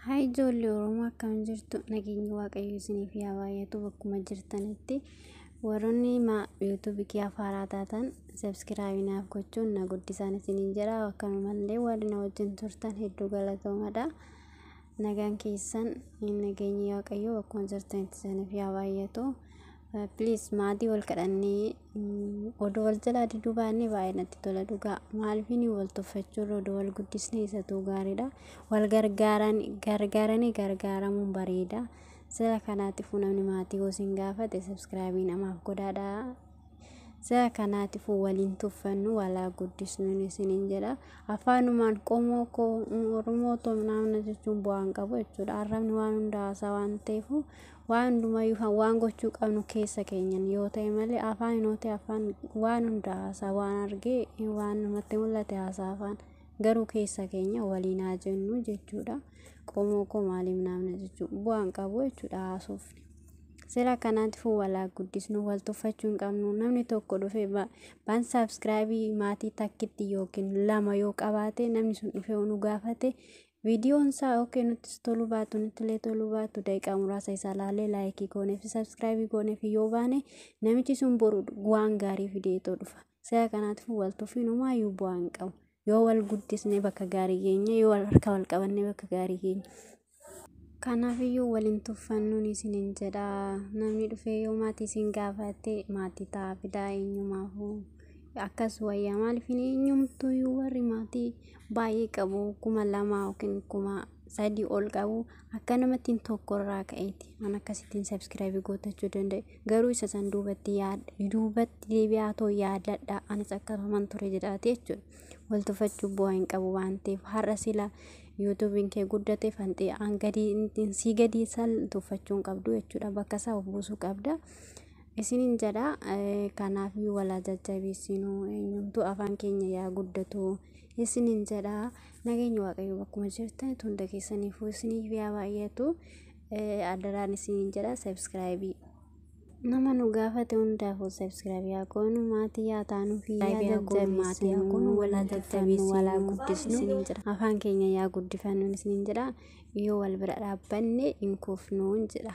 Haa ijoollee Oromoo, akkam jirtu? Nageenyi Waaqayyo isiniif yaa baay'atu bakkuma jirtanitti. Warroonni YouTube kiyyaaf haaraa taatan subscribe naaf gochuun na guddisaan isiniin jedha. Akkanumallee warri na wajjin turtan hedduu galatoomadha. Nagaan keessan, nageenyi Waaqayyo bakkuma jirtanitti isiniif yaa baay'atu. Please, maatii wal kadhannee odoo wal jalaa diduu baannee baay'ee natti tola dhugaa. Maaliifini wal tuffachuurra odoo wal guddisne isatu gaariidha. Wal gargaaranii gargaaramuun bareeda. Sira kanaatiifuu namni maatii yoo isin gaafate subscribe namaaf godhaadha. Sira kanaatiifuu waliin tuffannu, walaa guddisnu isiniin jedha. Afaanumaan qomoo koo, Oromoo too namna jechuun bu'aa hin qabu jechuudha. Arrabni waan hunda haasaa waan ta'eef, waan hundumayyuu waan gochuu qabnu keessa keenyan yoo ta'e malee, afaan yoo ta'e afaan waan hunda haasaa, waan argee waan namatti mul'ate haasaa afaan. Garuu keessa keenya waliin haa jennu jechuudha. Qomoo koo maaliif naamna jechuun bu'aa hin qabu jechuudha haasofni. Sira kanaatiifuu walaa guddisnu, wal tuffachuu hin qabnu. Namni tokko dhufee baan subscribe maatii takkitti yookiin lama yoo qabaate, namni sun dhufee nu gaafate, viidiyoon isaa yookiin nuttis toluu baatu, nuttillee toluu baatu, daqiiqaa muraasa isaa laallee like gooneef, subscribe gooneef yoo baane, namichi sun boru waan gaarii fideetoo dhufa. Sira kanaatiifuu wal tuffiin homaayyuu bu'aa hin qabu. Yoo wal guddisne bakka gaarii geenya, yoo harka wal qabanne bakka gaarii geenya. Kanaafiyyuu waliin tuffannuun isiniin jedha. Namni dhufee yoo maatii isin gaafate maatii ta'aa fidaa eenyumaafuu. Akkas wayyaa. Maaliif eenyumtuyyuu warri maatii baay'ee qabu, 2000 yookiin 3000 ol qabu, akka namattiin tokkorraa ka'eeti. An akkasittiin subscribe gootachuu danda'e. Garuu isa san duubatti yaada, duubatti deebi'aa too yaadadha. Anis akkasuman ture jedhaati jechuudha. Wal tuffachuu bu'aa hin qabu waan ta'eef, har'a sila YouTubeiin kee guddate fanxee an gadi sii gadi san tuffachuu hin qabdu jechuudha. Bakka isaa of buusuu qabda. Isiniin jedha. Kanaaf walaa jajjabeessinu, eenyumtuu afaan keenya yaa guddatu isiniin jedha. Nageenyi Waaqayyo bakkuma jirtan hunda keessaniifuu isiniif yaa baay'atu. Adaraan isiniin jedha, subscribe. Nama nu gaafate hundaafuu subscribe yaa goonu, maatii yaa taanuu fi yaa jajjabeessinu, walaa jajjabeessinu, walaa guddisnu isiniin jedha. Afaan keenya yaa guddifannu isiniin jedha. Yoo wal bira dhaabbanne hin kufnu jedha.